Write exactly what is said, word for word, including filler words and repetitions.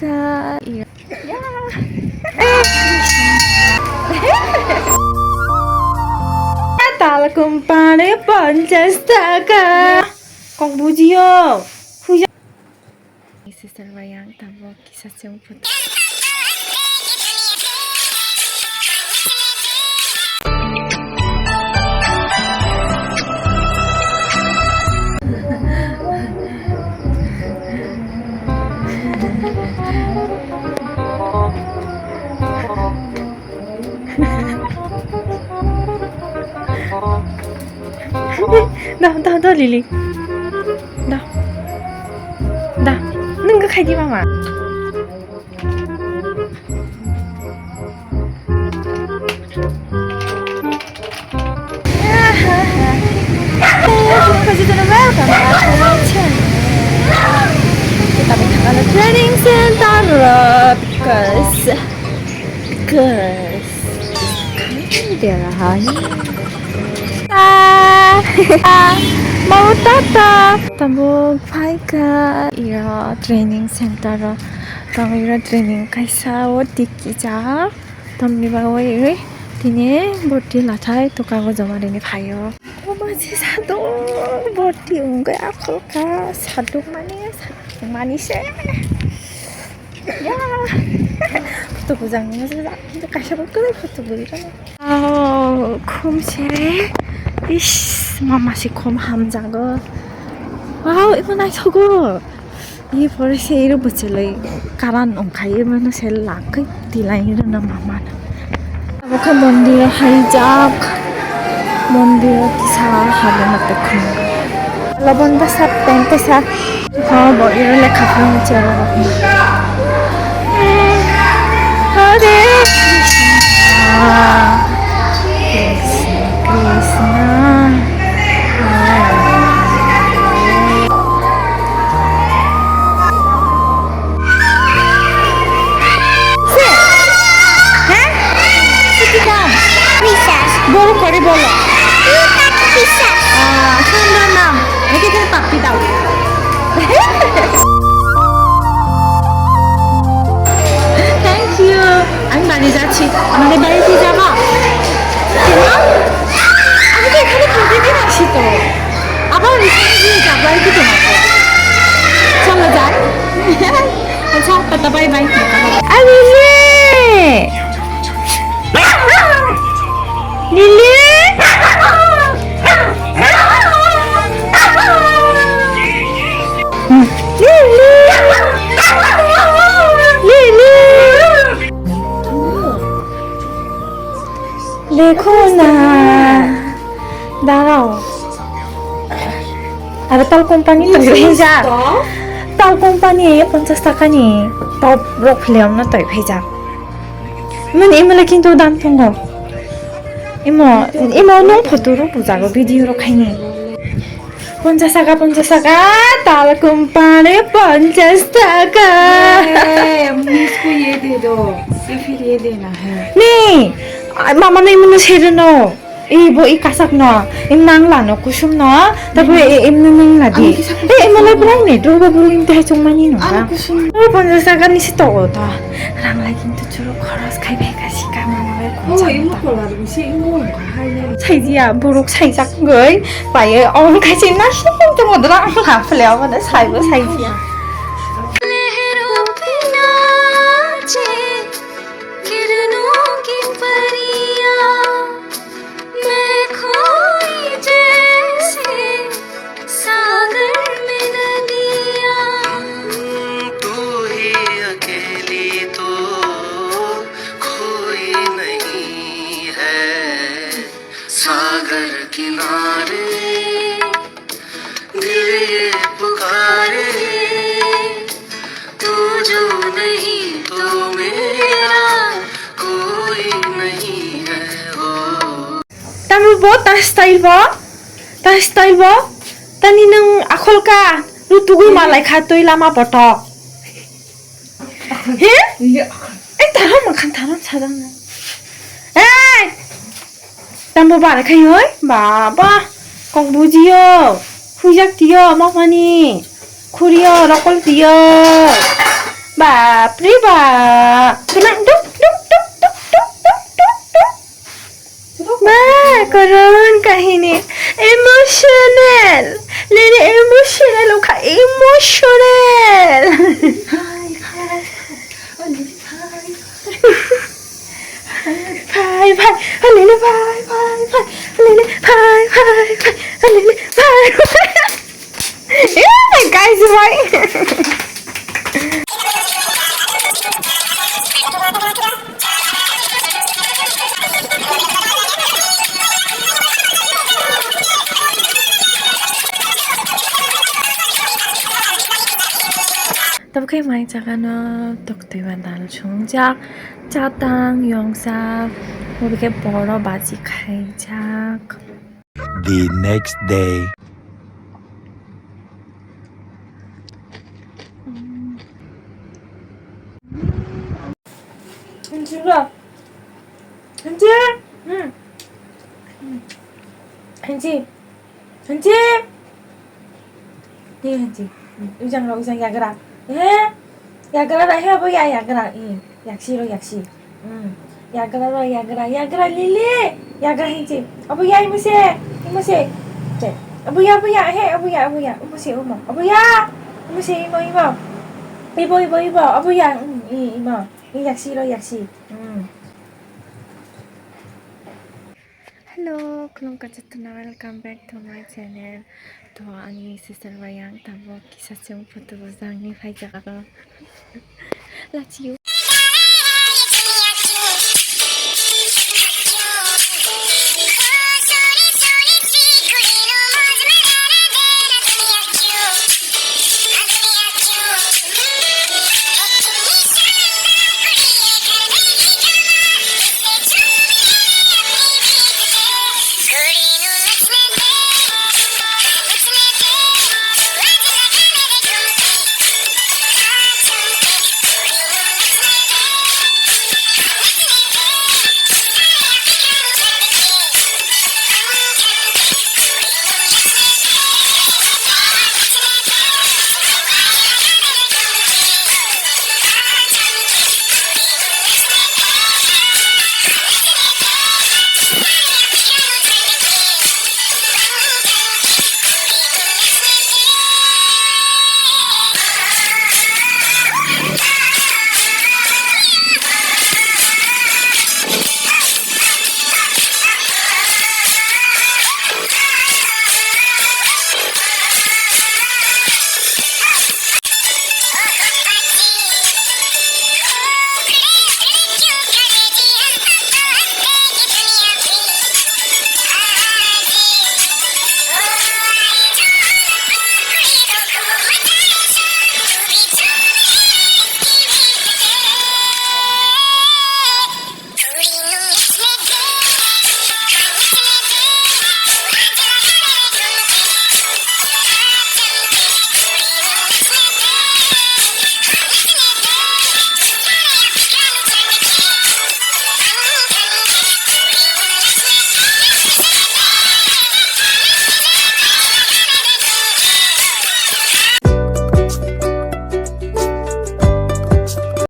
Ta, iya. Ya. Tal kumpare ponchas taka. Kok bujiyo. Huja. Sister bayang tabok kisa chwng photo. Da, da, da, Lily. Da. Da. Nung ga khai di mama. Welcome back to my channel. Kita berada di training center, uh, because, because, kan dia lah, hai. Ah, ah, mau tata. Tabuk phaikha ira training center o. Tamo ira training kaisa o tiki ja. Tamni bagwi tini borti lathai to kago joma rini phaio. O ma se sadok borti wngwi akhol kha sadok mani sadok mani se. Ya. Photo bujang ni se kintu kaisa bo kwrwi photo bujang. Oh, khum sere. Is, mama se khum hamjago. Wow, ibo naithogo. Ih, pore se iro bwchelai karan ongkhai, imo no se langkhai tilai iro no mama no. Abo khe mondir o haijak, mondir o kisa habwi ma tongkha. Labon bwsa pant kaisa. Ho, bo iro lekha phano muchung abo. Hare Krishna, Krishna, Krishna, Hare. Hah? Sutikam? Pisas. Boro kori bolo. Pisas. Ah, sundor nam. Eke kene pappi dao. Thank you. আমি বাড়ি যাচ্ছি। আমাদের বাড়িতে যাবা? কেন? আমি তো এখানে প্রতিদিন আসি তো। আবার ওইখানে গিয়ে যাবো আর কি তোমাকে। চলো যাই। আচ্ছা, টাটা, বাই বাই। আরে রে! লিলি! লিলি! লিলি! দেখো না। দাঁড়াও। Aro tal company twi phai jak. Tal company ponchas taka ni top rok philem no twi phai jak. Mani imole kintu dam tongo. Imo, imo nung photo rok bujago video rok khaini. Ponchas taka, ponchas taka, tal company ponchas taka. Miss ko ye de do, ye phir ye de na hai. Ni, mama nai munu sere no. Ei bo i kasak no, im nang lano kusum no, tapo e im nang la di. Ei im le brai ne, do ba bru im te chung mani no. Ano kusum. O ponchas taka ni si to o to. Rang lai kintu churu khoros khai bai ka si ka mama bai. Oh, imo kola ru si imo hai ne. Sai dia borok sai jak goi, bai on khai si na si kintu modra ang la phle o mane sai bo sai dia. किरणों की परियां मैं खोई जैसे सागर में नदियां। तू ही अकेली तो खोई नहीं है सागर किनारे। दिल ये पुकारे, तू जो नहीं तो मेरा कोई नहीं है, ओ। Tamo bo, ta style bo, ta style bo, tani nung akhol ka, rutugwi malai kha twi lama poto. He? Iya. Eh, taro makan taro sadang. Eh! Tambo bare khai oi? Baba, kok bujiyo. Huijak tiyo, mokmani. Khuriyo, rokol tiyo. Bap re bap. Kena duk, duk, duk, duk, duk, duk, duk. Ba, koron kahini. Emotional. Lele emotional, ukha emotional. Phai, phai, alele, phai, phai, phai, alele, phai, phai, phai, alele, phai, phai. Eh, guys, phai. Tabuk khe mai jaga no toktwi ba dal swngjak, chatang yongsa, abo khe boro baji khaijak. The next day. Hanchi. Hmm. Hanchi. Hanchi. Ni hanchi. Ujang ro, ujang yagra. Eh? Yagra ra he, abo ya yagra. Eh, yaksi ro, yaksi. Hmm. Yagra ro, yagra, yagra, lili. Yagra hanchi. Abo ya, imo se. Imo se. Che. Abo ya, abo ya, he, abo ya, abo ya. Imo se, imo. Abo ya. Imo se, imo, imo. Ibo, ibo, ibo. Abo ya. Hmm, i, imo. I yaksi ro, yaksi. Hmm. Hello, khulumkha jotono, welcome back to my channel. To ani sister bai ang tabuk kisa chwng photo bujak ni phaijak. Lachiyo.